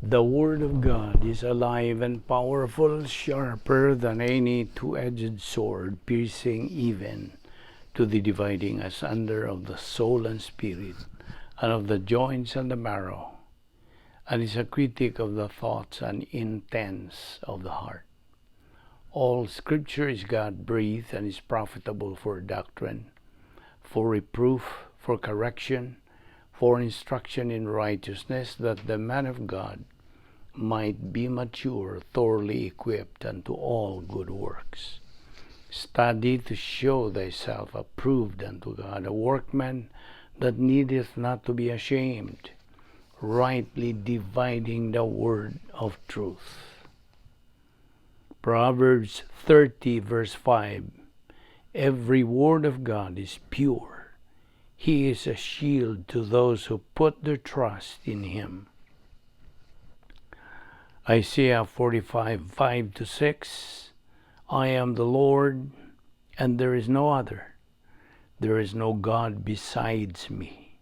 The Word of God is alive and powerful, sharper than any two-edged sword, piercing even to the dividing asunder of the soul and spirit, and of the joints and the marrow, and is a critic of the thoughts and intents of the heart. All Scripture is God-breathed and is profitable for doctrine, for reproof, for correction, for instruction in righteousness, that the man of God might be mature, thoroughly equipped unto all good works. Study to show thyself approved unto God, a workman that needeth not to be ashamed, rightly dividing the word of truth. Proverbs 30 verse 5. Every word of God is pure. He is a shield to those who put their trust in him. Isaiah 45, 5 to 6. I am the Lord, and there is no other. There is no God besides me.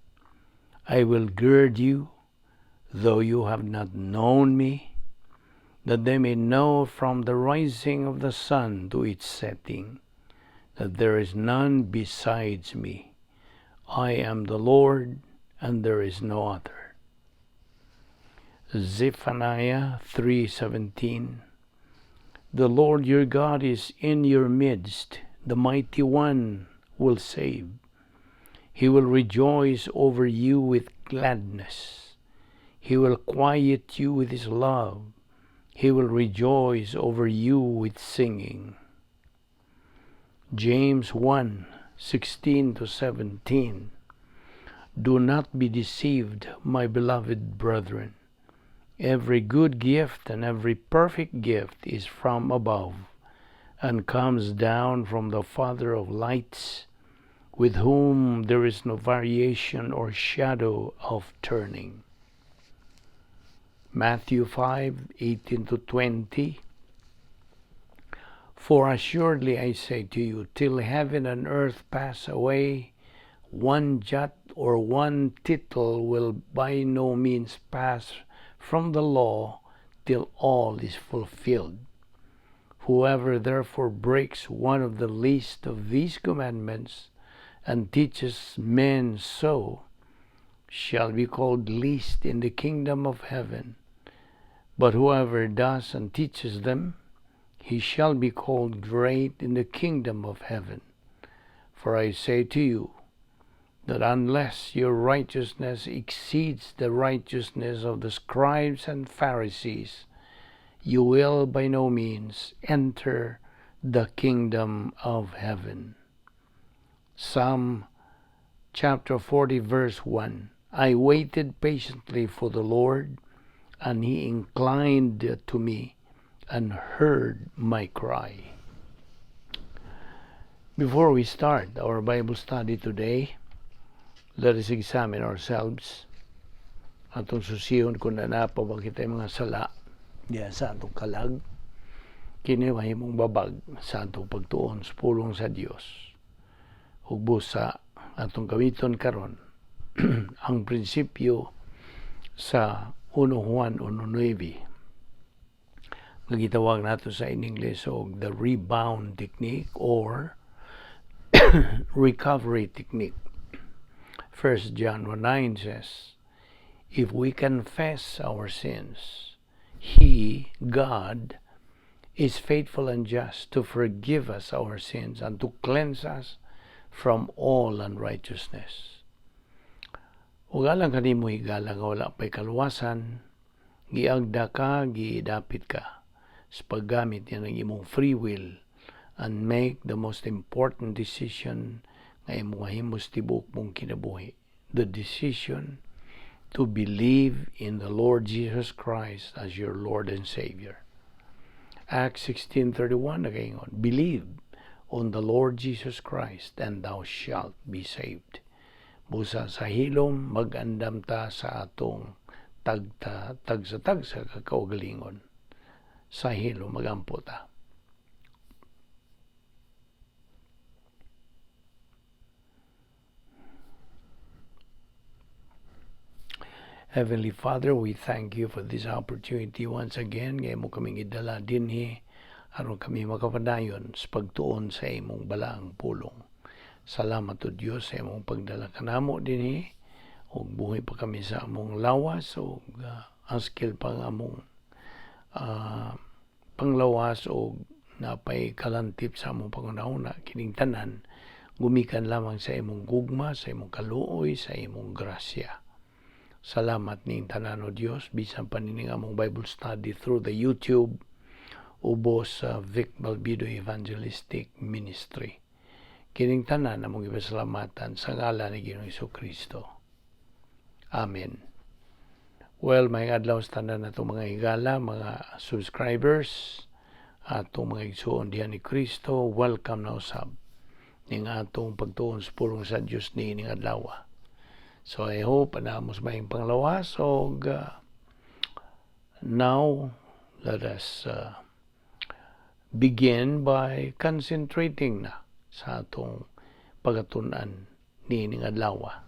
I will gird you, though you have not known me, that they may know from the rising of the sun to its setting, that there is none besides me. I am the Lord, and there is no other. Zephaniah 3:17. The Lord your God is in your midst, the mighty one will save. He will rejoice over you with gladness. He will quiet you with his love. He will rejoice over you with singing. James 1:16 to 17. Do not be deceived, my beloved brethren. Every good gift and every perfect gift is from above, and comes down from the Father of lights, with whom there is no variation or shadow of turning. Matthew 5:18 to 20. For assuredly I say to you, till heaven and earth pass away, one jot or one tittle will by no means pass from the law till all is fulfilled. Whoever therefore breaks one of the least of these commandments and teaches men so shall be called least in the kingdom of heaven. But whoever does and teaches them, he shall be called great in the kingdom of heaven. For I say to you, that unless your righteousness exceeds the righteousness of the scribes and Pharisees, you will by no means enter the kingdom of heaven. Psalm chapter 40 verse 1. I waited patiently for the Lord, and he inclined to me and heard my cry. Before we start our Bible study today, let us examine ourselves. Atong susihon kung naa pa ba kita mga sala diya sa atong kalag. Kini mahimong babag sa atong pagtuon sa pulong sa Dios. Ug busa atong gamiton karon ang prinsipyo sa 1 Juan 1:9 nga gitawag nato sa in English og the rebound technique or recovery technique. 1 John 1:9 says, if we confess our sins, He, God, is faithful and just to forgive us our sins and to cleanse us from all unrighteousness. Ug alang kanimo higala nga wala pa'y kaluwasan, giagda ka, gidapit ka sa paggamit niya ng imong free will and make the most important decision nga imong mahimo sa tibuok mong kinabuhi. The decision to believe in the Lord Jesus Christ as your Lord and Savior. Acts 16:31 nagaingon, believe on the Lord Jesus Christ and thou shalt be saved. Busa sa hilom magandam ta sa atong tagta tagsa-tagsa ka kaugalingon. Sa hilom magampo ta. Heavenly Father, we thank you for this opportunity once again nga imo kaming idala dinhi aron kami makapadayon sa pagtuon sa imong balaang pulong. Salamat o Dios sa imong pagdala kanamo dinhi ug buhi pa kami sa among lawas ug askil pa ang among panglawas ug napay kalantip sa among panghunahuna. Kining tanan gumikan lamang sa imong gugma, sa imong kaluoy, sa imong grasya. Salamat ning tanan o Dios, bisan pa nining among Bible study through the YouTube ubos sa Vic Balbido Evangelistic Ministry. Kining tanan among ipasalamatan sa ngalan ni Ginoong Kristo. Amen. Well, maayong adlaw sa tanan natong mga higala, mga subscribers, atong mga igsuon diha ni Kristo, welcome na usab ning atong pagtuon sa pulong sa Dios niining adlaw. So I hope na mo sa maayong panglawas og now let us begin by concentrating na sa atong pagatun-an niining adlaw.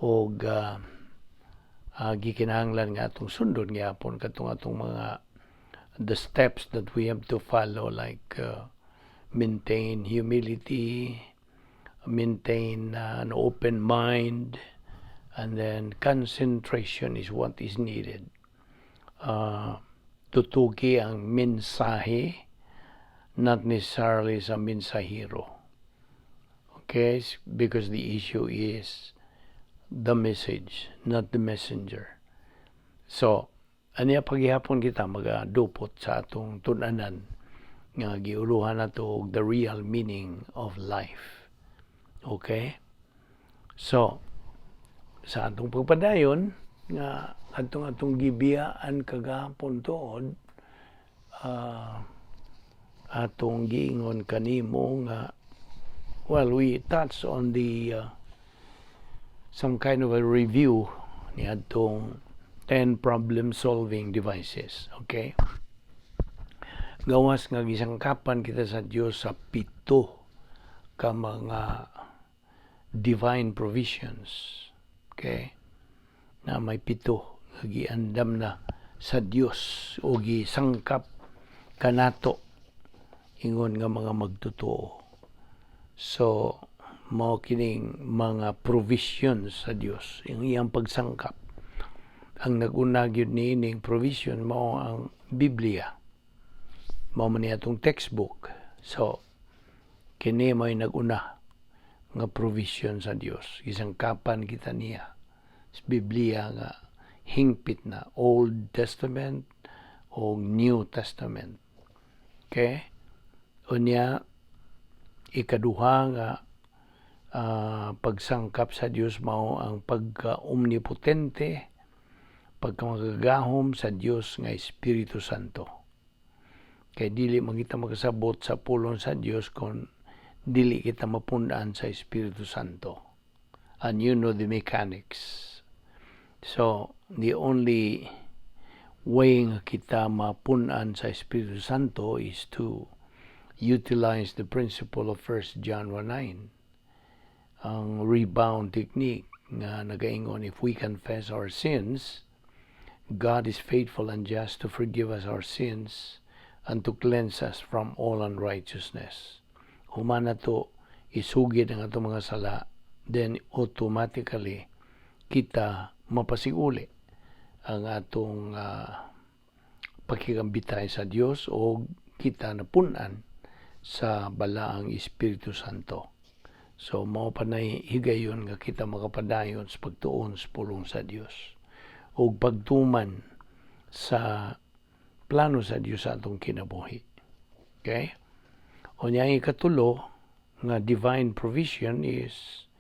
Og gikinahanglan nga atong sundon gyapon katong atong mga the steps that we have to follow, like maintain humility, maintain an open mind, and then concentration is what is needed. Tutuki ang mensahe, not necessarily sa mensahero. Okay? Because the issue is the message, not the messenger. So, aniya paghihapon kita magadupot sa atong tun-anan nga giuluhan nato og the real meaning of life. Okay? So, sa atong pagpadayon nga atong atong gibiyaan kagahapon tuod, atong giingon kanimo nga, well, we touch on the some kind of a review ni atong 10 problem solving devices, okay? Gawas nga gisangkapan kita sa Dios sa pito ka mga divine provisions, okay, na may pito nga giandam na sa Dios o gisangkap kanato ingon nga mga magtotoo. So mao kining mga provisions sa Dios, ang iyang pagsangkap. Ang nag-una gyud niining provision mao ang Biblia. Mao man ni atong textbook. So kini mo'y nag-una nga provision sa Dios. Gisangkapan kita niya sa Biblia nga hingpit na Old Testament o New Testament. Okay? Unya, ikaduha nga pagsangkap sa Dios mao ang pagka-omnipotente, pagkamagagahom sa Dios nga Espiritu Santo. Kay dili man kita makasabot sa pulong sa Dios kung dili kita mapundaan sa Espiritu Santo. And you know the mechanics. So, the only way nga kita mapunan sa Espiritu Santo is to utilize the principle of 1 John 1:9, ang rebound technique nga nagaingon, "If we confess our sins, God is faithful and just to forgive us our sins and to cleanse us from all unrighteousness." Human nato isugid ang atong mga sala, then automatically kita mapasiguli ang atong pakigambitay sa Dios o kita napunan sa balaang Espiritu Santo. So mao pa nay higayon nga kita makapadayon sa pagtuon sa pulong sa Dios ug pagtuman sa plano sa Dios sa atong kinabuhi. Okay? Unya, ang ikatulo nga divine provision is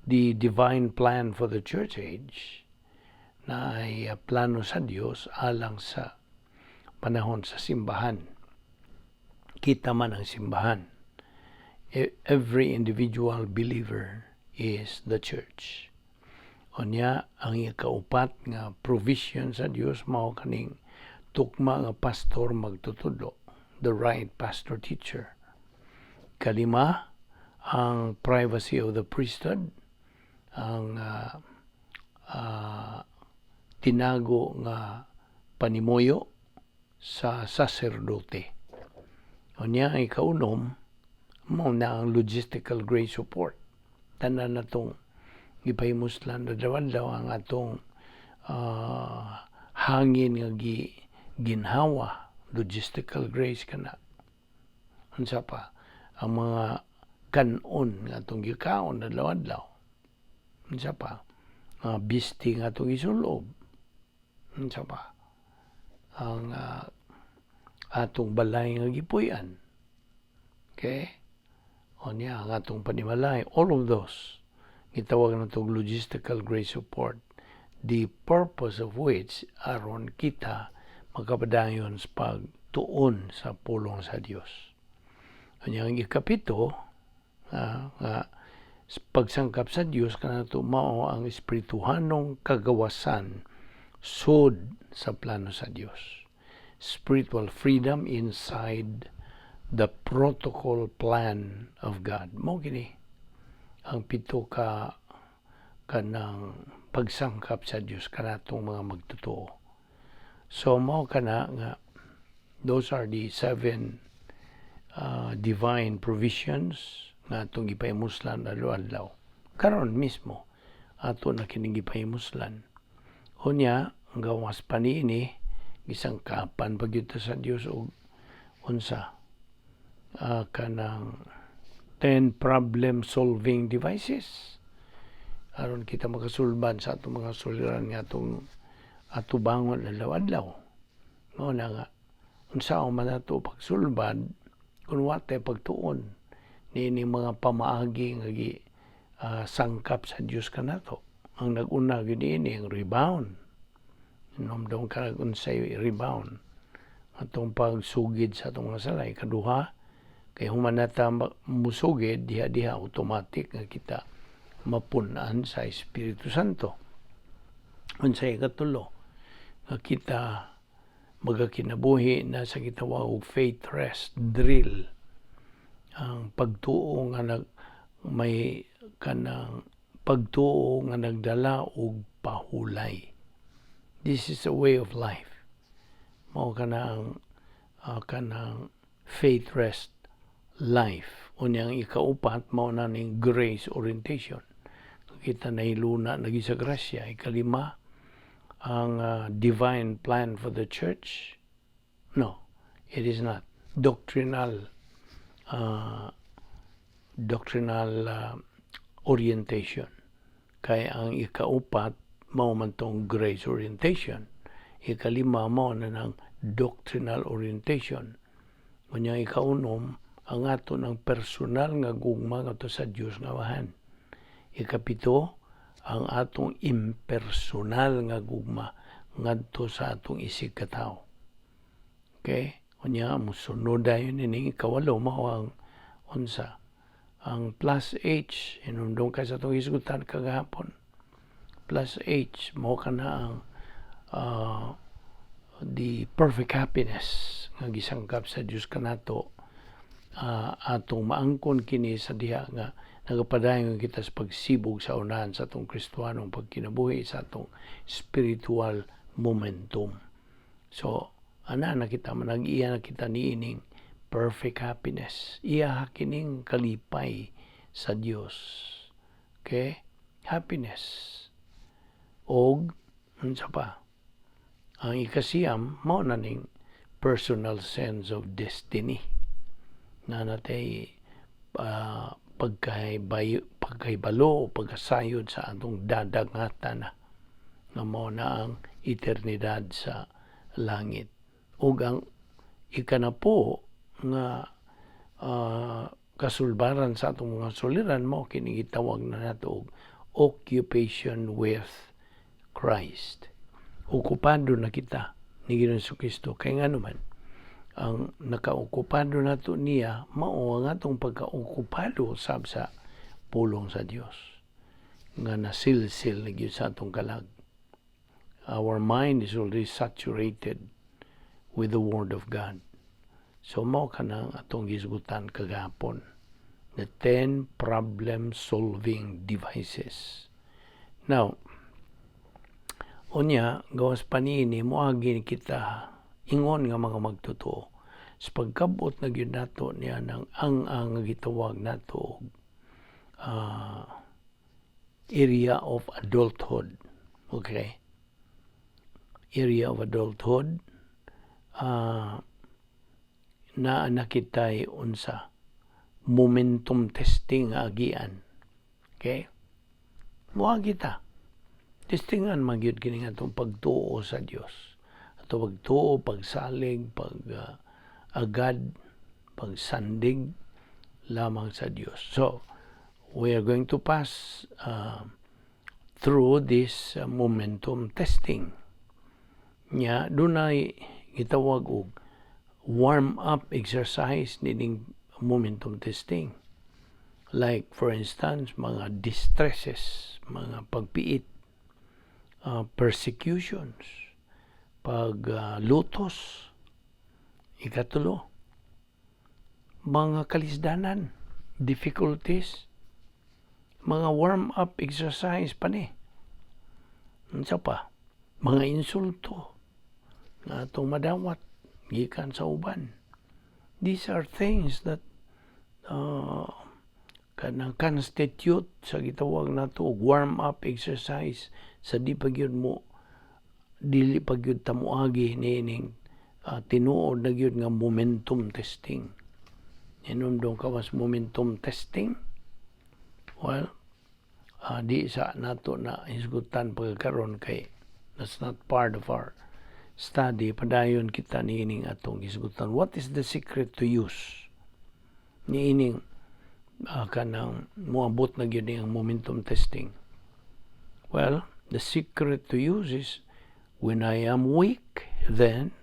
the divine plan for the church age, na ay plano sa Dios alang sa panahon sa simbahan. Kita man ang simbahan. Every individual believer is the church. Unya, ang ikaupat nga provision sa Dios mao kaning tukma nga pastor magtutudlo, the right pastor teacher. Kalima, ang privacy of the priesthood, ang Tinago nga panimuyo sa saserdote. Unya, ang ikaunom mao na ang logistical grace support. Tanan natong gipahimuslan adlaw-adlaw, ang atong hangin nga ginhawa, logistical grace kana. Unsa pa? Ang mga kanon nga atong gikaon adlaw-adlaw. Unsa pa? Bisti nga atong isulob. Unsa pa? Ang atong balay nga gipuy-an. Okay? O niya, ang atong panimalay, all of those, gitawag na logistical grace support, the purpose of which aron kita makapadayon sa pagtuon sa pulong sa Dios. Unya, ang ikapito nga pagsangkap sa Dios kanato mao ang espirituhanong kagawasan sud sa plano sa Dios. Spiritual freedom inside the protocol plan of God. Mao kini ang pito ka kanang pagsangkap sa Dios kanatong mga magtotoo. So mao kana nga those are the seven divine provisions nga atong gipahimuslan adlaw-adlaw. Karon mismo ato na kining gipahimuslan. Unya, ang gawas pa niini, gisangkapan pa gyud ta sa Dios og unsa, kanang 10 problem solving devices aron kita makasulban sa atong mga suliran nga atong atubangon adlaw-adlaw. Mao na nga unsaon man nato pagsulbad kung wa tay pagtuon niini mga pamaagi nga gi sangkap sa Dios kanato? Ang nag-una gyud niini ang rebound. Hinumdum ka unsay rebound? Atong pagsugid sa atong mga sala. Ikaduha, kay human na ta musugid, diha-diha automatic nga kita mapun-an sa Espiritu Santo. Unsay ikatulo? Nga kita magakinabuhi na sa gitawag og faith rest drill. Ang pagtuo nga nag may kanang pagtuo nga nagdala og pahulay. This is a way of life. Mao kana ang kanang faith rest life. Unya, ang ikaupat mao na ning grace orientation. Kita nahiluna na sa grasya. Ikalima, ang divine plan for the church. No, it is not. Doctrinal orientation. Kay ang ikaupat mao man tong grace orientation. Ikalima mao na ng doctrinal orientation. Unya, ikaunom, ang ato ng personal nga gugma ngadto sa Dios nga Amahan. Ikapito, ang atong impersonal nga gugma ngadto sa atong isig katawo. Okay? Unya, musunod dayon ini, ikawalo, mao ang unsa? Ang plus H. Hinumdum ka sa atong hisgutan kagahapon. Plus H, mao kana ang the perfect happiness nga gisangkap sa Dios kanato. Atong maangkon kini sa diha nga nagapadayon kita sa pagsibog sa unahan sa atong Kristohanong pagkinabuhi, sa atong spiritual momentum. So, ana na kita, manag-iya na kita niining perfect happiness. Iya kining kalipay sa Dios. Okay? Happiness. Og unsa pa? Ang ikasiyam mao na ning personal sense of destiny na natay pagkahibalo o pagkasayod sa atong dadagatan na nga mao na ang eternidad sa langit. Ug ang ikanapo nga kasulbaran sa atong mga suliran mao kini gitawag na nato og occupation with Christ. Okupado na kita ni Ginoong Kristo, kay ngano man ang nakaokupado nato niya, mao ang atong pagkaokupado sab sa pulong sa Dios nga nasilsil na gyud sa atong kalag. Our mind is already saturated with the Word of God. So mao kanang atong gisgutan kagahapon, the 10 problem solving devices. Now, Unya, gawas pa niini, moagi kita ingon nga mga magtotoo. Sa pagkabot na gyud nato niya ng ang gitawag nato og area of adulthood. Okay? Area of adulthood, naa na kitay unsa momentum testing nga agian. Okay? Moagi ta. Testingan man gyud kini nga atong pagtuo sa Dios. Ato pagtuo, pagsalig, pag agad, pagsandig lamang sa Dios. So, we are going to pass through this momentum testing. Nya, dunay gitawag og warm-up exercise nining momentum testing. Like, for instance, mga distresses, mga pagpiit, persecutions, paglutos, ikatulo, mga kalisdanan, difficulties, mga warm-up exercise pa ni. Unsa pa? Mga insulto na atong madawat gikan sa uban. These are things that kanang constitute sa gitawag nato og warm-up exercise sa di pa gyud mo dili pa gyud ta moagi niining tinuod na gyud nga momentum testing. Hinumdum ka mas momentum testing? Well, di sa nato na hisgutan pagkaron kay that's not part of our study. Padayon kita niining atong hisgutan. What is the secret to use? Niining kanang moabot na gyud ang momentum testing. Well, the secret to use is, "When I am weak, then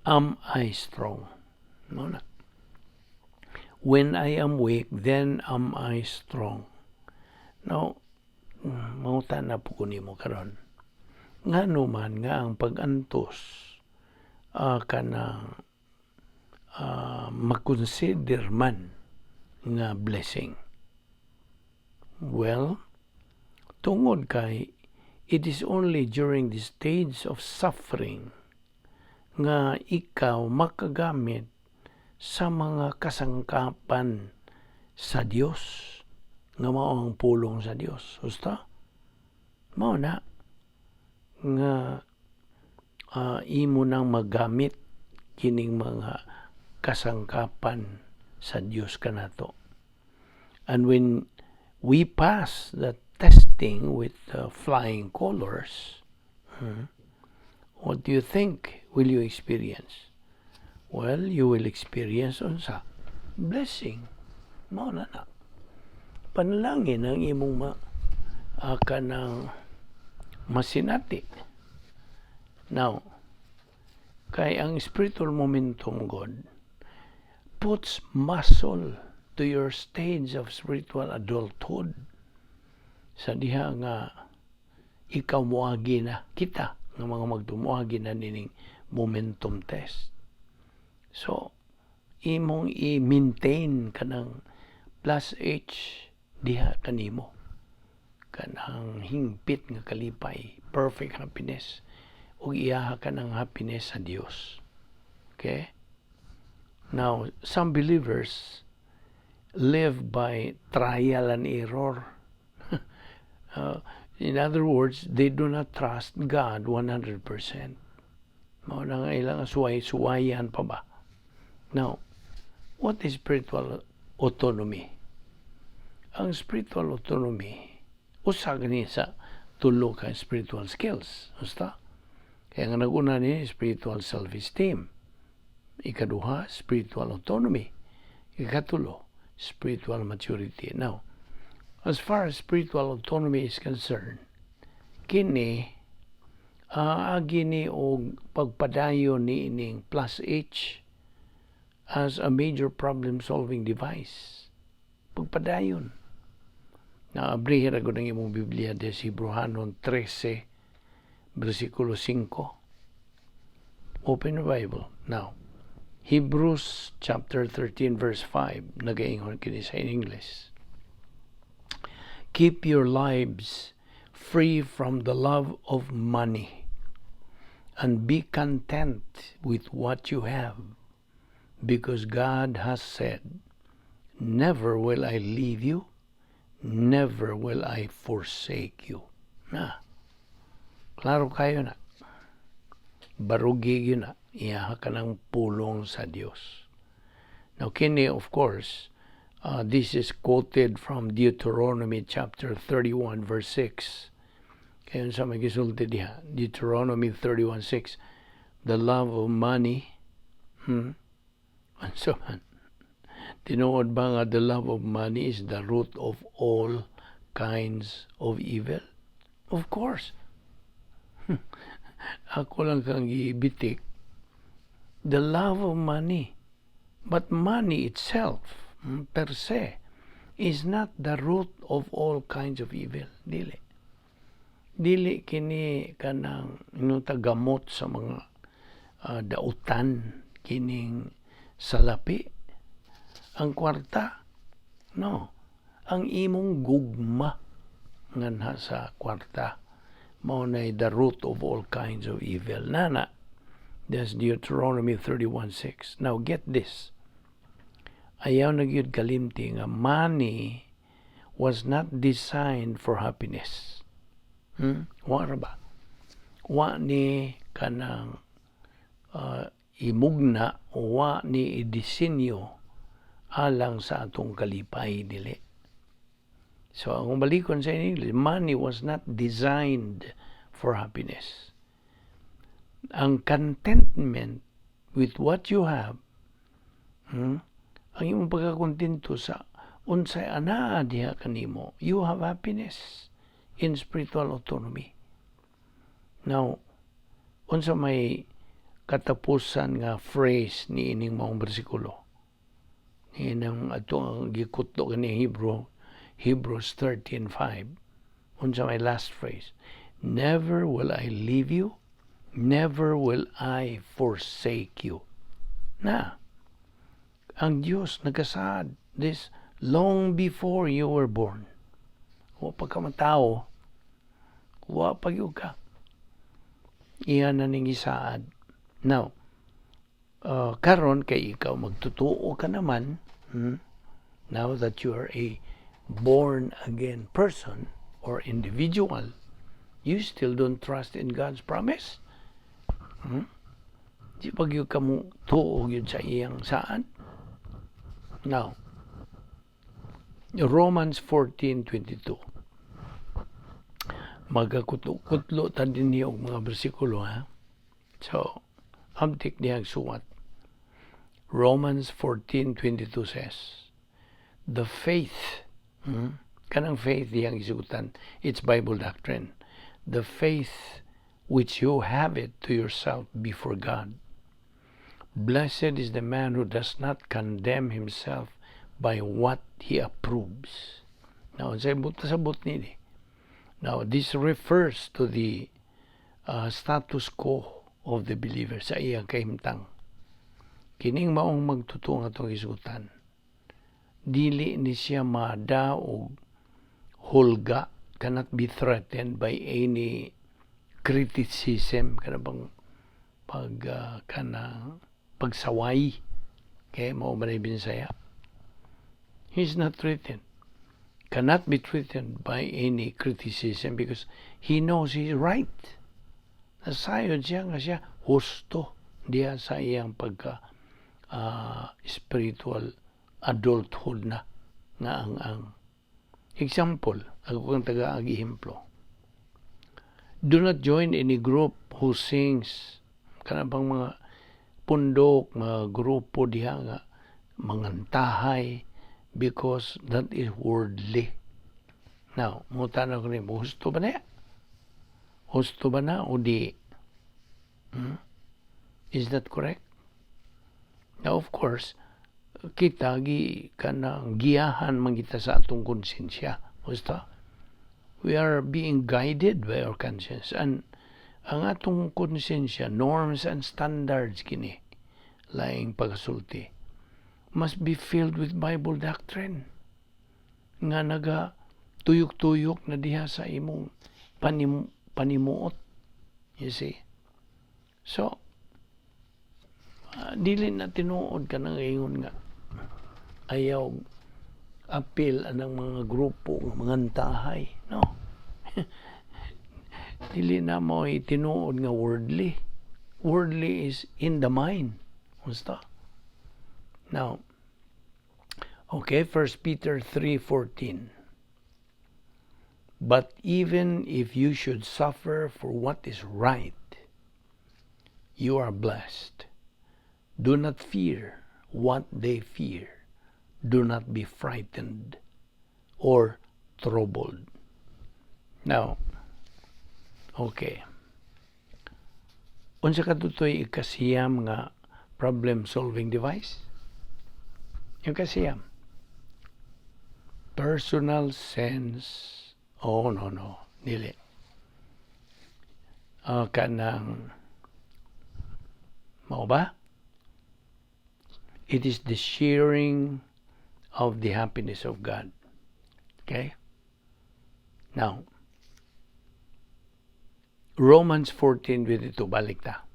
am I strong." Mao na. "When I am weak, then am I strong." Now, mangutana po ko nimo karon. Ngano man nga ang pag-antos kanang makonsider man nga blessing? Well, tungod kay it is only during the stage of suffering nga ikaw makagamit sa mga kasangkapan sa Dios nga mao ang pulong sa Dios. Husto? Mao na nga imo nang magamit kining mga kasangkapan sa Dios kanato. And when we pass the testing with flying colors, what do you think will you experience? Well, you will experience unsa? Blessing. Mao na na. Panalangin ang imong ma kanang masinati. Now, kay ang spiritual momentum God puts muscle to your stage of spiritual adulthood sa diha nga ikaw moagi na, kita nga mga magtumuagi na nining momentum test. So, imong i-maintain kanang plus H diha kanimo. Kanang hingpit nga kalipay, perfect happiness, ug iyaha kanang happiness sa Dios. Okay? Now, some believers live by trial and error. In other words, they do not trust God 100%. Mao na nga ilang suway-suwayan pa ba? Now, what is spiritual autonomy? Ang spiritual autonomy, usa gani sa tulo ka spiritual skills. Basta? Kaya nga nag-una ni spiritual self-esteem. Ikaduha, spiritual autonomy. Ikatulo, spiritual maturity. Now, as far as spiritual autonomy is concerned, kini agi ni og pagpadayon ni ining plus H as a major problem solving device. Pagpadayon. Naabrihin ra ang imong Biblia de si Hebreohanon 13 versikulo 5. Open the Bible now. Hebrews chapter 13 verse 5, nagaingon kini sa in English. "Keep your lives Free from the love of money and be content with what you have, because God has said, "Never will I leave you, never will I forsake you." Na. Klaro kaayo na. Barugi gyud na. Iyaha kanang pulong sa Dios. Now, kini, of course, this is quoted from Deuteronomy chapter 31, verse 6. Kaya sa may gisulti diha, Deuteronomy 31:6, the love of money, Unsa man? Tinuod ba nga the love of money is the root of all kinds of evil? Of course. Ako lang kang gibitik. The love of money. But money itself, per se, is not the root of all kinds of evil. Dili. Dili kini kanang inuta gamot sa mga dautan kining salapi. Ang kwarta, no. Ang imong gugma nganha sa kwarta mao na the root of all kinds of evil. Nana, that's Deuteronomy 31:6. Now get this. Ayaw na gyud kalimti nga money was not designed for happiness. Wa ra ba? Wa ni kanang imugna o wa ni idisenyo alang sa atong kalipay, dili. So, ang balikon sa English, money was not designed for happiness. Ang contentment with what you have, ang imong pagkakontento sa unsay anaa diha kanimo, you have happiness in spiritual autonomy. Now, unsa may katapusan nga phrase ni ining maong bersikulo? Ni ato ang gikutlo kani Hebrews 13:5. Unsa may last phrase? "Never will I leave you, never will I forsake you." Na, ang Diyos nagasaad this long before you were born. Wa pa ka matao, wa pa gyud ka. Iya na ning gisaad. Now, karon kay ikaw magtutuo ka naman, now that you are a born again person or individual, you still don't trust in God's promise? Di pa gyud ka mo tuo gyud sa iyang saad? Now, Romans 14:22. Magakutlo-kutlo ta dinhi og mga bersikulo, ha. So, abtik dihang suwat. Romans 14:22 says, the faith, kanang faith diyang isugutan, it's Bible doctrine. The faith which you have it to yourself before God. Blessed is the man who does not condemn himself by what he approves. Now, sa sabot nini. Now, this refers to the status quo of the believer sa iyang kahimtang. Kining maong magtutuo nga atong isugutan. Dili ni siya mada og hulga, cannot be threatened by any criticism, kana bang pag kana pagsaway kay mao ba na Binsaya. He's not threatened, cannot be threatened by any criticism because he knows he's right. Nasayod siya nga siya husto diya sa iyang pagka spiritual adulthood na nga ang example ako kang taga ehemplo. Do not join any group who sings, kana bang mga pundok, mga grupo diha nga mangantahay, because that is worldly. Now, mutana ko nimo, husto ba na? Husto ba na o di? Is that correct? Now, of course, kita gi kanang giyahan man kita sa atong konsensya. Husto? We are being guided by our conscience and ang atong konsensya, norms and standards kini laing pagkasulti must be filled with Bible doctrine nga naga tuyok-tuyok na diha sa imong Panimuot. You see? So, dili na tinuod kanang ingon nga ayaw apil anang mga grupo nga mangantahay, no? Dili na mo tinuod nga worldly. Worldly is in the mind. Basta. Now, okay, 1 Peter 3:14. "But even if you should suffer for what is right, you are blessed. Do not fear what they fear. Do not be frightened or troubled." Now, okay. Unsa katutoy ikasiyam nga problem solving device? Ikasiyam. Personal sense. Oh, no. Dili. Kanang mao ba? It is the sharing of the happiness of God. Okay? Now, Romans 14:22, balik ta.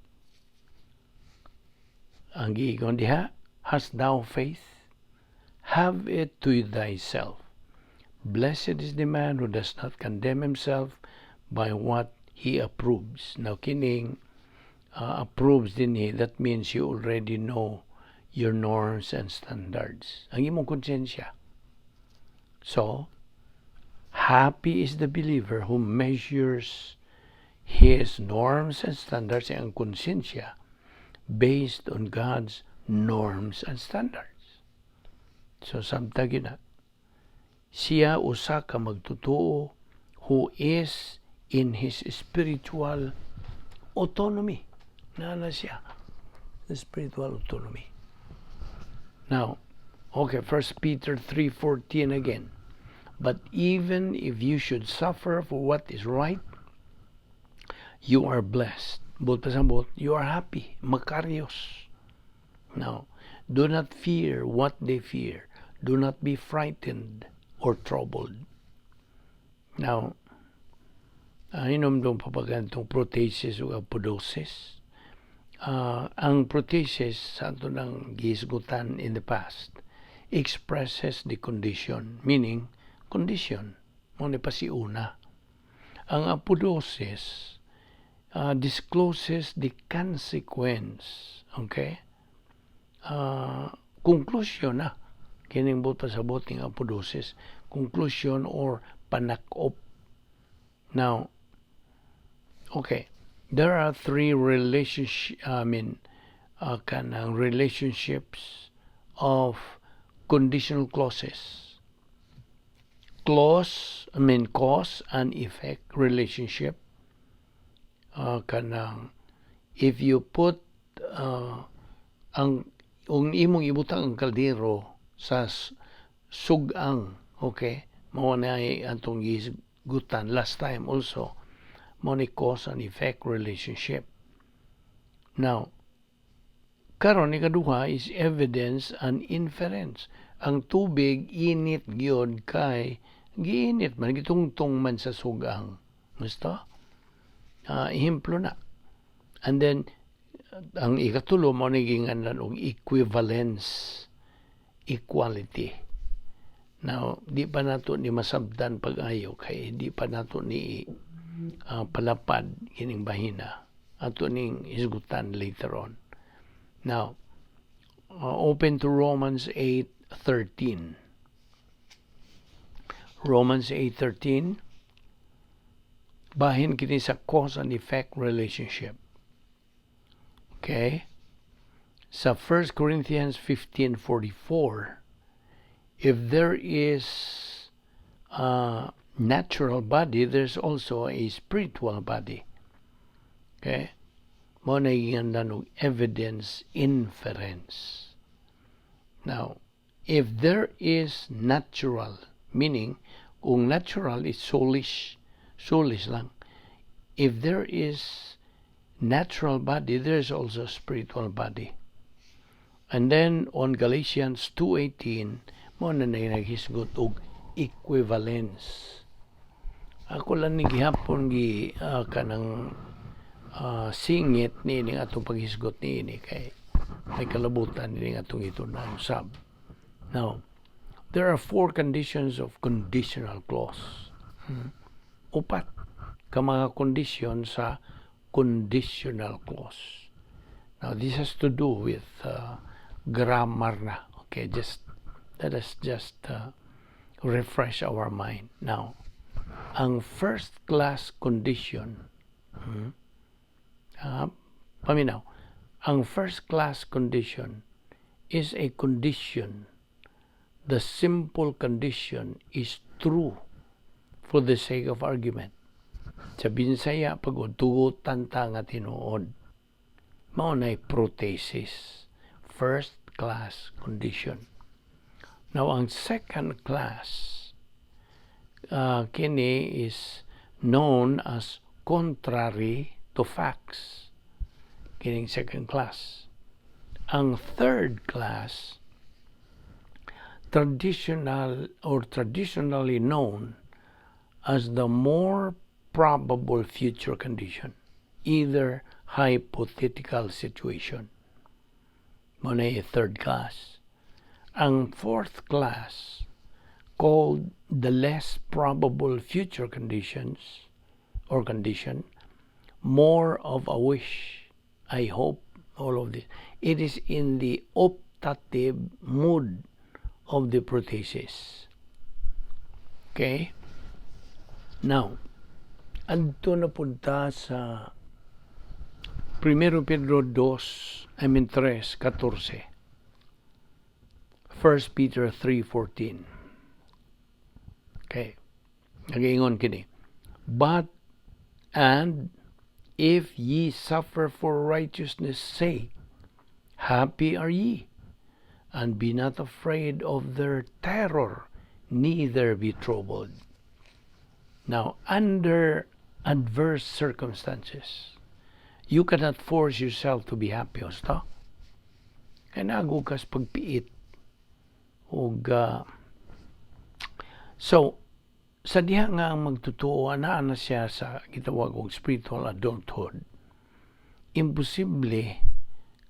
Ang giingon diha, "Hast thou faith? Have it to thyself. Blessed is the man who does not condemn himself by what he approves." Now, kining approves dinhi, that means you already know your norms and standards. Ang imong konsensya. So, happy is the believer who measures his norms and standards, ang konsensya, based on God's norms and standards. So, samtang na, siya usa ka magtotoo who is in his spiritual autonomy. Naa na siya. The spiritual autonomy. Now, okay, 1 Peter 3:14 again. "But even if you should suffer for what is right, you are blessed." Buot pasabot, you are happy. Makarios. Now, do not fear what they fear. Do not be frightened or troubled. Now, hinumdum pa ba ganitong protasis o apodosis? Ang protasis sa ato ng gihisgutan in the past expresses the condition, meaning condition, mao ni pasiuna. Ang apodosis discloses the consequence, okay? Conclusion na kining buot pasabot ning apodosis, conclusion or panakop. Now, okay, there are three relationship, I mean, kanang relationships of conditional clauses. Clause, I mean, cause and effect relationship. Kanang if you put ang kung imong ibutang ang kaldero sa sugang, okay, mao na atong gihisgutan last time also, mao ni cause and effect relationship. Now, karon, ikaduha is evidence and inference. Ang tubig init gyud kay giinit man, gitungtong man sa sugang. Gusto? Ehemplo na. And then ang ikatulo mao ni ginganlan og equivalence, equality. Now, di pa nato ni masabtan pag-ayo kay di pa nato ni palapad kining bahina. Ato ning hisgutan later on. Now, open to Romans 8:13. Romans 8:13, bahin kini sa cause and effect relationship. Okay? Sa 1 Corinthians 15:44, if there is a natural body, there's also a spiritual body. Okay? Mao na giingon og evidence inference. Now, if there is natural, meaning kung natural is soulish, soulish lang. If there is natural body, there is also spiritual body. And then on Galatians 2:18, mao na naghisgot og equivalence. Ako lang ni gihapon gi kanang singit niini atong paghisgot niini kay may kalabutan niini atong gitun-an sab. Now, there are four conditions of conditional clause. Upat ka mga kondisyon sa conditional clause. Now, this has to do with grammar na. Okay, just let us just refresh our mind. Now, ang first class condition, paminaw, ang first class condition is a condition. The simple condition is true for the sake of argument. Sa Binsaya, pag tugutan ta nga tinuod, mao nay protasis, first class condition. Now, ang second class, kini is known as contrary to facts. Kining second class. Ang third class, traditional or traditionally known as the more probable future condition, either hypothetical situation. Mao na third class. Ang fourth class, called the less probable future conditions or condition, more of a wish. I hope all of this. It is in the optative mood of the protasis. Okay? Now, adto na punta sa 1 Pedro 2, I mean 3, 14. 1 Peter 3:14. Okay. Nagaingon kini. "But and if ye suffer for righteousness' sake, happy are ye, and be not afraid of their terror, neither be troubled." Now, under adverse circumstances, you cannot force yourself to be happy. Husto? Kay nago kas pagpiit. Ug, so, sa diha nga ang magtotoo anaa na siya sa gitawag og spiritual adulthood, imposible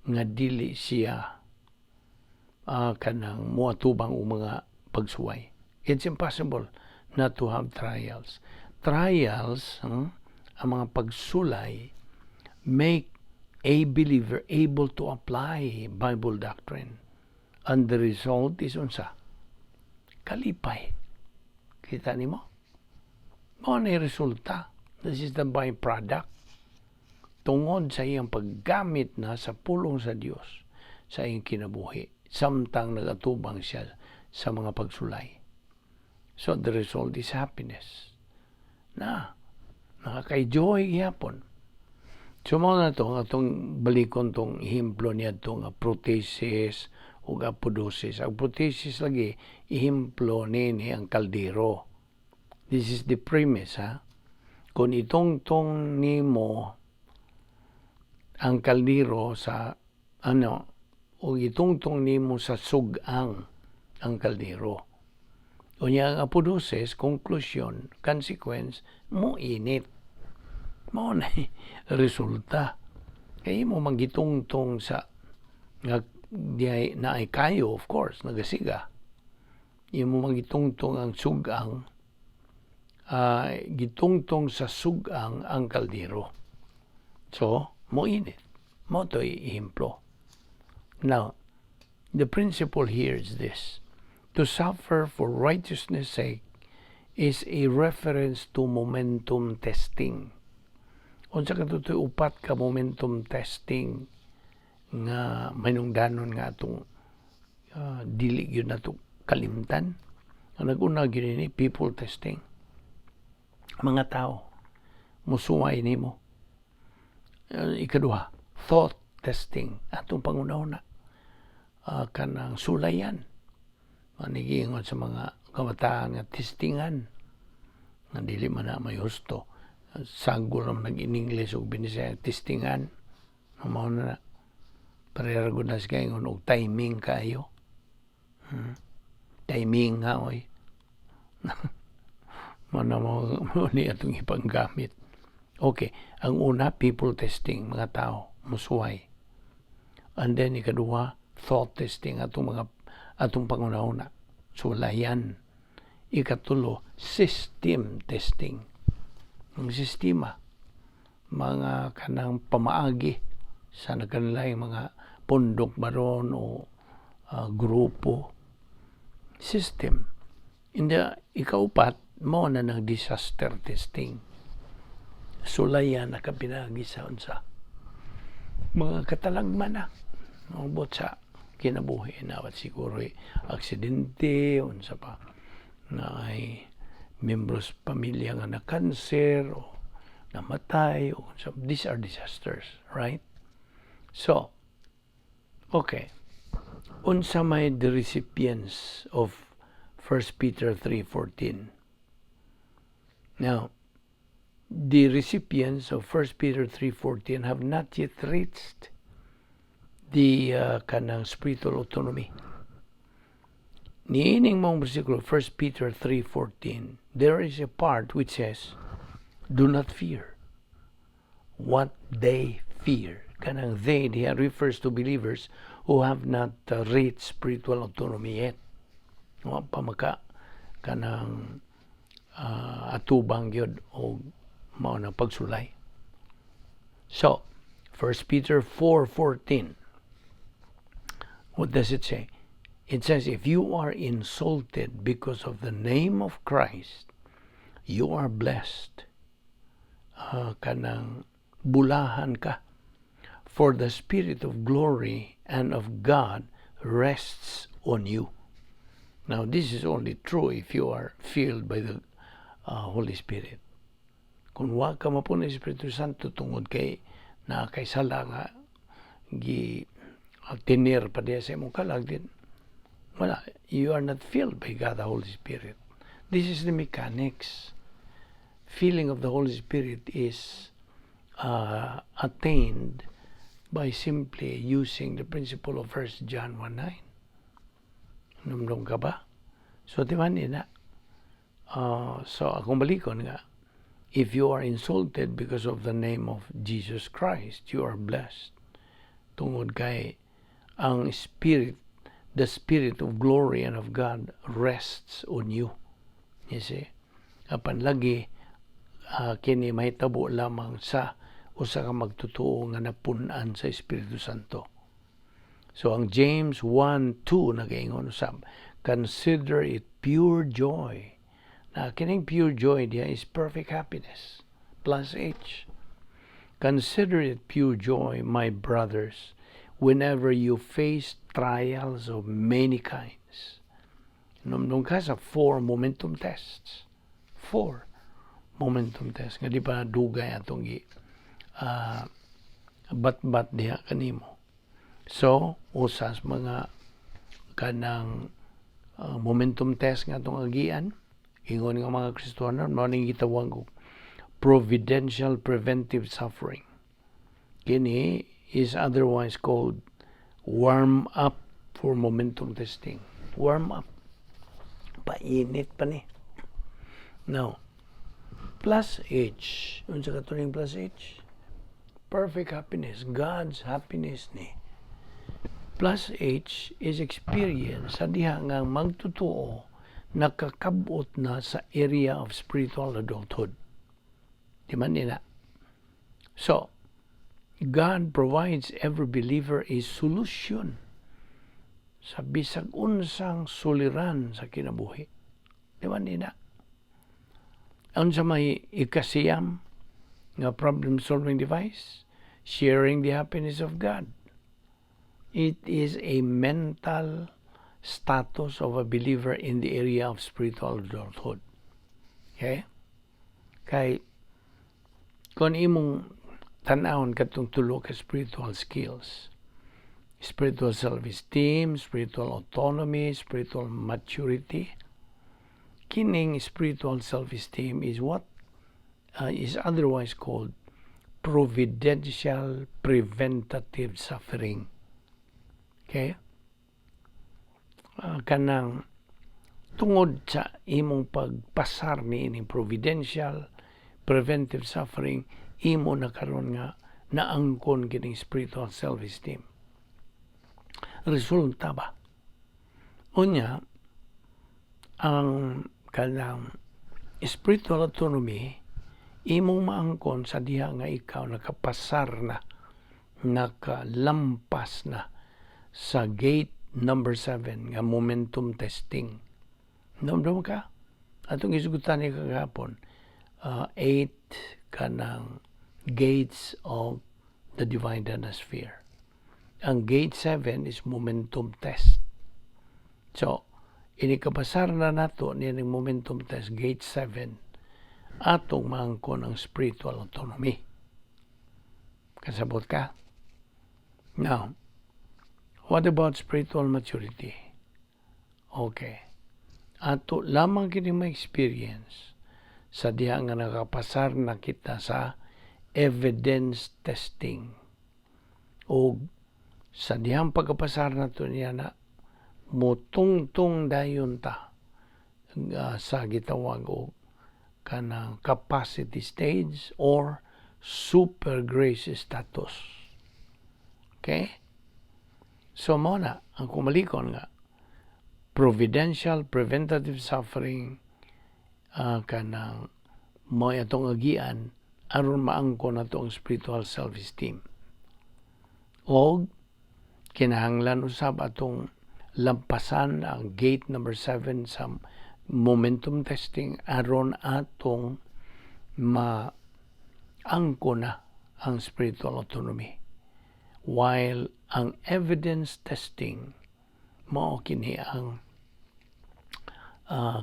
nga dili siya kanang moatubang og mga pagsuway. It's impossible not to have trials. Trials, ang mga pagsulay, make a believer able to apply Bible doctrine. And the result is unsa? Kalipay. Kita nimo? Mao na resulta. This is the byproduct. Tungod sa iyang paggamit na sa pulong sa Dios sa iyang kinabuhi samtang nagatubang siya sa mga pagsulay. So the result is happiness. Na, nakaka-joy gihapon. So mao na to, ang atong balikon tong ehemplo niya nga protasis ug apodosis. Ang protasis lagi, ehemplo nini ang kaldero. This is the premise, ha? Kung itungtong nimo ang kaldero sa ano o itungtong nimo sa sugang ang kaldero. Unya ang apodosis, conclusion, consequence, mo init. Mao na resulta. Kay mo manggitungtong sa nga di na ay kayo, of course, nagasiga. Imo magitungtong ang sugang, gitungtong sa sugang ang kaldero. So, mo init. Mao to'y ehemplo. Now, the principle here is this. To suffer for righteousness' sake is a reference to momentum testing. Unsa ka to'y upat ka momentum testing nga mahinungdanon nga atong dili gyud nato kalimtan? Ang nag-una gyud ni people testing. Mga tao musuway nimo. Ikaduha, thought testing, atong panguna-una. Kanang sulayan. Manigingon sa mga kabataan nga testingan nga dili man na may husto. Sagol naman nag-in-English ug Binisaya, testingan. Mao na na. Pareha gud na siya ingon og timing kayo. Timing nga oy. Mao na mo ni atong ipanggamit. Okay, ang una, people testing, mga tao, musuway. And then ikaduha, thought testing, atong panghunahuna. Sulayan. Ikatulo, system testing. Ang sistema, mga kanang pamaagi sa nagkanilaing mga pundok baron o grupo, system. In the ikaupat, mao na ng disaster testing. Sulayan na kapinagi sa unsa mga katalagman na maabot sa kinabuhi na at siguro eh, aksidente, unsa pa na ay membros pamilya nga na cancer o namatay o unsa. These are disasters, right? So okay, unsa may the recipients of 1 Peter 3:14? Now, the recipients of 1 Peter 3:14 have not yet reached the kanang spiritual autonomy. Niining mong bersikulo 1 Peter 3:14, there is a part which says, "Do not fear what they fear." Kanang "they" diha refers to believers who have not reached spiritual autonomy yet. Wa pa maka kanang atubang gyud o mao na pagsulay. So, 1 Peter 4:14. What does it say? It says, "If you are insulted because of the name of Christ, you are blessed." Kanang bulahan ka. "For the Spirit of glory and of God rests on you." Now, this is only true if you are filled by the Holy Spirit. Kung wa ka mapun-an sa Espiritu Santo tungod kay na kay sala nga gi tinir pa diya sa imong kalag din, wala, you are not filled by God the Holy Spirit. This is the mechanics. Filling of the Holy Spirit is attained by simply using the principle of 1 John 1:9. Numdum ka ba? So di ba na so akong balikon nga, if you are insulted because of the name of Jesus Christ, you are blessed. Tungod kay ang Spirit, the Spirit of glory and of God rests on you. You see? Apan lagi, kini mahitabo lamang sa usa ka magtotoo nga napun-an sa Espiritu Santo. So ang James 1:2 nagaingon usab, "Consider it pure joy." Na kining pure joy diya is perfect happiness plus H. "Consider it pure joy, my brothers, whenever you face trials of many kinds." Numdum ka sa four momentum tests. Four momentum tests. Nga di pa dugay atong gi bat-bat diha kanimo. So, usas mga kanang momentum test nga atong agian, ingon nga mga Kristohanon, mao ning gitawag og providential preventive suffering. Kini is otherwise called warm up for momentum testing. Warm up. Painit pa ni. Now, plus H. Unsa kato ning plus H? Perfect happiness. God's happiness ni. Plus H is experience sa diha nga magtotoo nakakabot na sa area of spiritual adulthood. Di man nila? So, God provides every believer a solution sa bisag unsang suliran sa kinabuhi. Di ba nila? Unsa may ikasiyam nga problem solving device? Sharing the happiness of God. It is a mental status of a believer in the area of spiritual adulthood. Okay? Kay kung imong tan-awon katong tulo ka spiritual skills, spiritual self-esteem, spiritual autonomy, spiritual maturity, kining spiritual self-esteem is what is otherwise called providential preventative suffering. Okay? Kanang Tungod sa imong pagpasar niining providential preventive suffering, imo na karon nga naangkon kining spiritual self-esteem. Resulta ba? Unya, ang kanang spiritual autonomy, imong maangkon sa diha nga ikaw nakapasar na, nakalampas na sa gate number 7 nga momentum testing. Namdam ka? Atong isugutan ni kagahapon, eight kanang gates of the divine sphere. Ang gate 7 is momentum test. So, ini kapasar na nato niya ng momentum test, gate 7, atong maangkon ang spiritual autonomy. Kasabot ka? Now, what about spiritual maturity? Okay. Ato lamang kini ma-experience sa diha nga nakapasar na kita sa evidence testing. O sa dihang pagkapasar nato niya na mutungtong dayon ta sa gitawag og kanang capacity stage or super grace status. Okay? So mao na ang kumalikon nga providential preventative suffering, kanang mao atong agian aron maangkon nato ang spiritual self-esteem. Og kinahanglan usab atong lampasan ang gate number 7 sa momentum testing aron atong maangkon na ang spiritual autonomy. While ang evidence testing, mao kini ang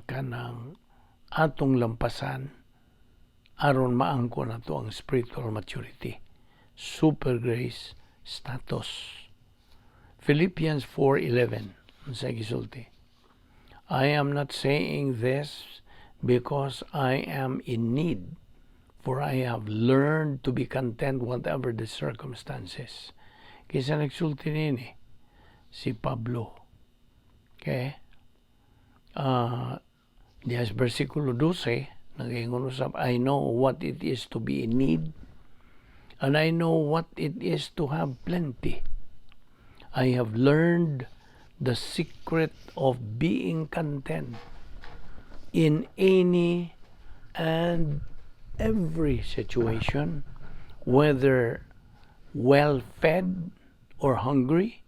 kanang atong lampasan aron maangkon nato ang spiritual maturity, super grace status. Philippians 4:11, unsay gisulti? "I am not saying this because I am in need, for I have learned to be content whatever the circumstances." Kinsa nagsulti nini? Si Pablo. Okay? Diya sa versikulo 12, nagaingon usab, "I know what it is to be in need, and I know what it is to have plenty. I have learned the secret of being content in any and every situation, whether well fed or hungry,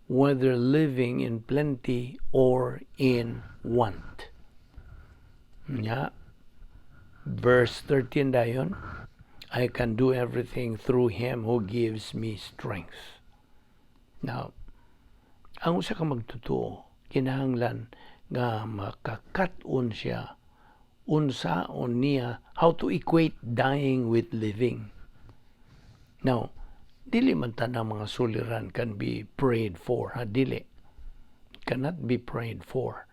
whether living in plenty or in want." Yeah. Verse 13 dayon, "I can do everything through Him who gives me strength." Now, ang usa ka magtotoo, kinahanglan nga makakat-on siya unsaon niya, how to equate dying with living. Now, dili man tanang mga suliran can be prayed for, ha? Dili. Cannot be prayed for.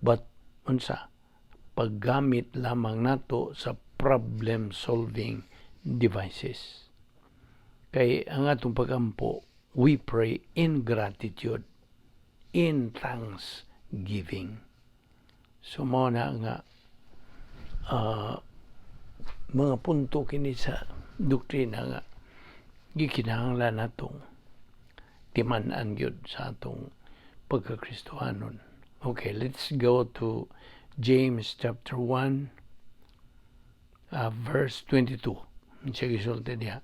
But unsa paggamit lamang nato sa problem solving devices. Kay ang atong pagampo, we pray in gratitude, in thanksgiving. So mao na nga mga punto kini sa doktrina nga gikinahanglan natong timan-an gyud sa atong pagkakristohanon. Okay, let's go to James chapter 1, verse 22. Sige, gisulti diha?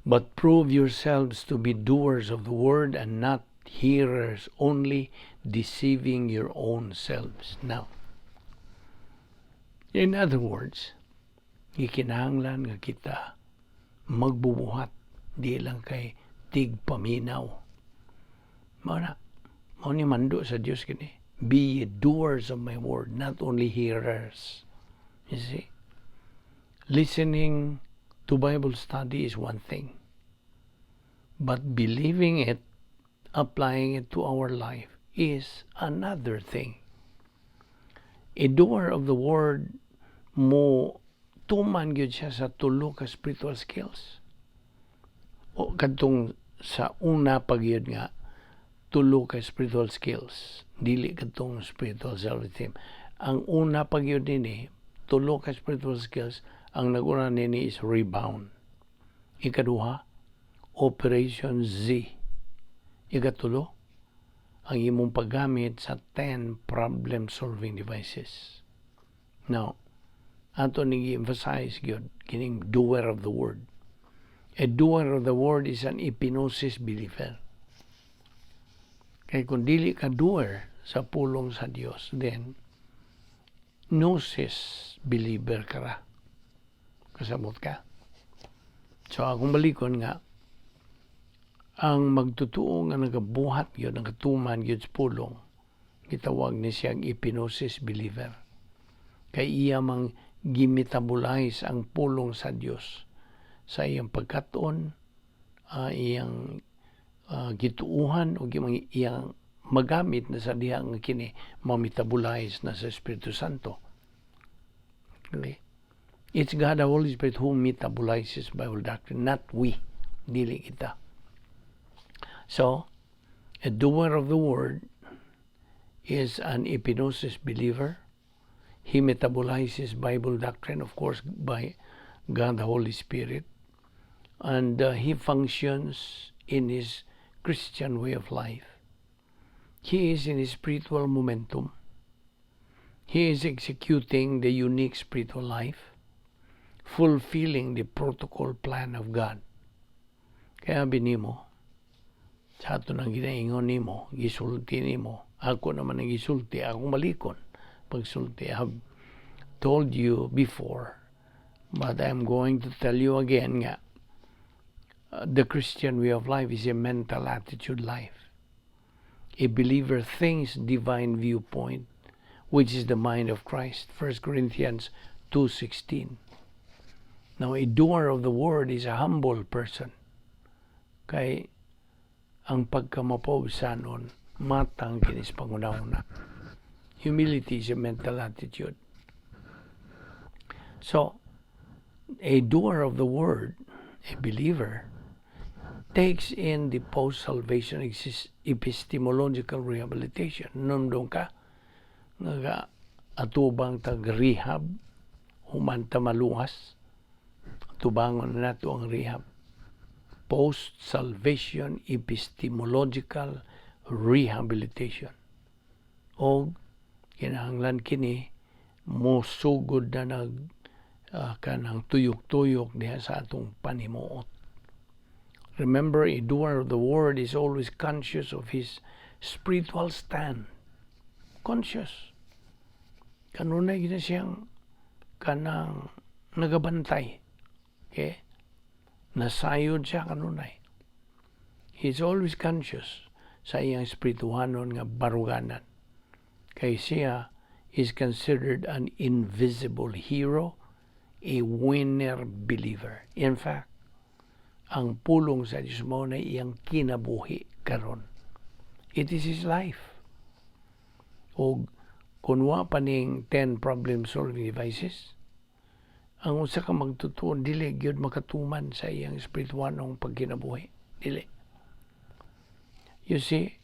"But prove yourselves to be doers of the word and not hearers only, deceiving your own selves." Now, in other words, gikinahanglan nga kita magbubuhat, di lang kay tigpaminaw. Mao na, mao ni mando sa Dios kini. "Be ye doers of my word, not only hearers." You see? Listening to Bible study is one thing. But believing it, applying it to our life is another thing. A doer of the word mo tuman gyud siya sa tulo ka spiritual skills. O kadtong sa una pa gyud nga Tulo ka spiritual skills, dili katong spiritual self-esteem. Ang una pa gyud nini, tulo ka spiritual skills, ang naguna nini is rebound. Ikaduha, Operation Z. Ikatulo, ang imong paggamit sa 10 problem-solving devices. Now, ato ning emphasize gyud kining doer of the word. A doer of the word is an epignosis believer. Kay kung dili ka doer sa pulong sa Dios, then gnosis believer ka ra. Kasabot ka? So akong balikon nga ang magtutuo nga nagabuhat gyud, nagatuman gyud sa pulong, gitawag ni siyang epignosis believer. Kay iya mang gimetabolize ang pulong sa Dios sa iyang pagkat-on, iyang gituuhan o iyang magamit na sa diha nga kini ma-metabolize na sa Espiritu Santo. Okay? It's God the Holy Spirit who metabolizes Bible doctrine, not we. Dili kita. So, a doer of the word is an epignosis believer. He metabolizes Bible doctrine, of course, by God the Holy Spirit. And he functions in his Christian way of life. He is in his spiritual momentum. He is executing the unique spiritual life, fulfilling the protocol plan of God. Kaya binimo, sa ato nang ginaingon nimo, gisulti nimo, ako naman ang gisulti, akong balikon pagsulti. I have told you before, but I'm going to tell you again nga, the Christian way of life is a mental attitude life. A believer thinks divine viewpoint, which is the mind of Christ. 1 Corinthians 2:16. Now, a doer of the word is a humble person. Kay ang pagkamapobsanon, matang kinis panguna-una. Humility is a mental attitude. So, a doer of the word, a believer, takes in the post-salvation epistemological rehabilitation. Nundong ka, nga atubang tag rehab, human ta maluwas, tubangon na nato ang rehab. Post-salvation epistemological rehabilitation. O kinahanglan kini mosugod na nag kanang tuyok-tuyok diha sa atong panimuot. Remember, a doer of the word is always conscious of his spiritual stand. Conscious. Kanunay gina siyang kanang nagabantay. Okay? Nasayod siya kanunay. He's always conscious sa iyang espirituhanon nga baruganan. Kay siya is considered an invisible hero, a winner believer. In fact, ang pulong sa Diyos mao na iyang kinabuhi karon. It is his life. O kung wa pa ning 10 problem solving devices, ang usa ka magtutuo dili gyud makatuman sa iyang espirituhanong pagkinabuhi. Dili. You see,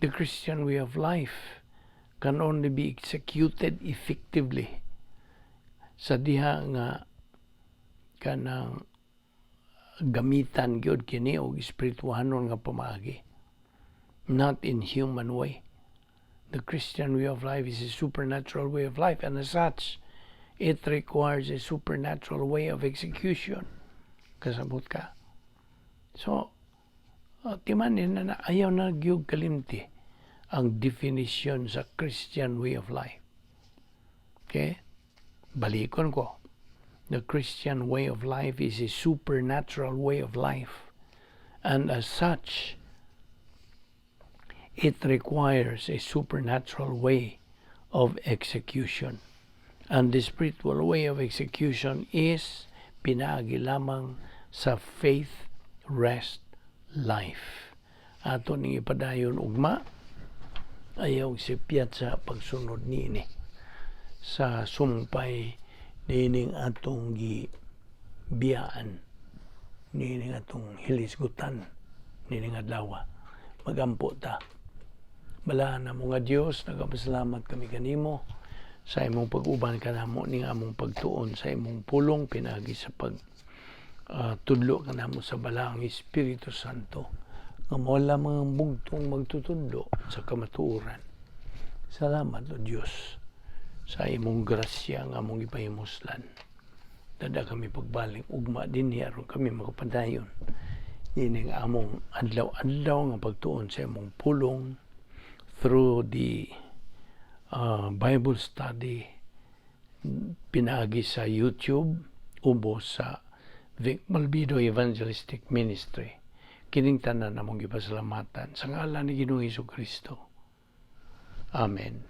the Christian way of life can only be executed effectively sa diha nga kanang gamitan gyud kini og espirituhanon nga pamaagi, not in human way. The Christian way of life is a supernatural way of life, and as such it requires a supernatural way of execution. Kasabot ka? So timanin na, na ayaw na gyud kalimti ang definition sa Christian way of life. Okay, balikon ko. The Christian way of life is a supernatural way of life. And as such, it requires a supernatural way of execution. And the spiritual way of execution is pinaagi lamang sa faith rest life. Ato ning ipadayon ugma, ayaw sipyat sa pagsunod niini sa sumpay niining atong gibiyaan, niining atong hilisgutan niining adlaw. Magampo ta. Balaan namo nga Dios, nagapasalamat kami kanimo sa imong pag-uban kanamo ning among pagtuon sa imong pulong pinaagi sa pag tudlo kanamo sa Balaang Espiritu Santo nga mao lamang ang bugtong magtutudlo sa kamatuoran. Salamat, O Dios, sa imong grasya nga among gipahimuslan. Dad-a kami pagbalik ugma dinhi aron kami makapadayon ining among adlaw-adlaw nga pagtuon sa imong pulong through the Bible study pinaagi sa YouTube ubos sa Vic Malvido Evangelistic Ministry. Kining tanan among gipasalamatan sa ngalan ni Ginoong Kristo. Amen.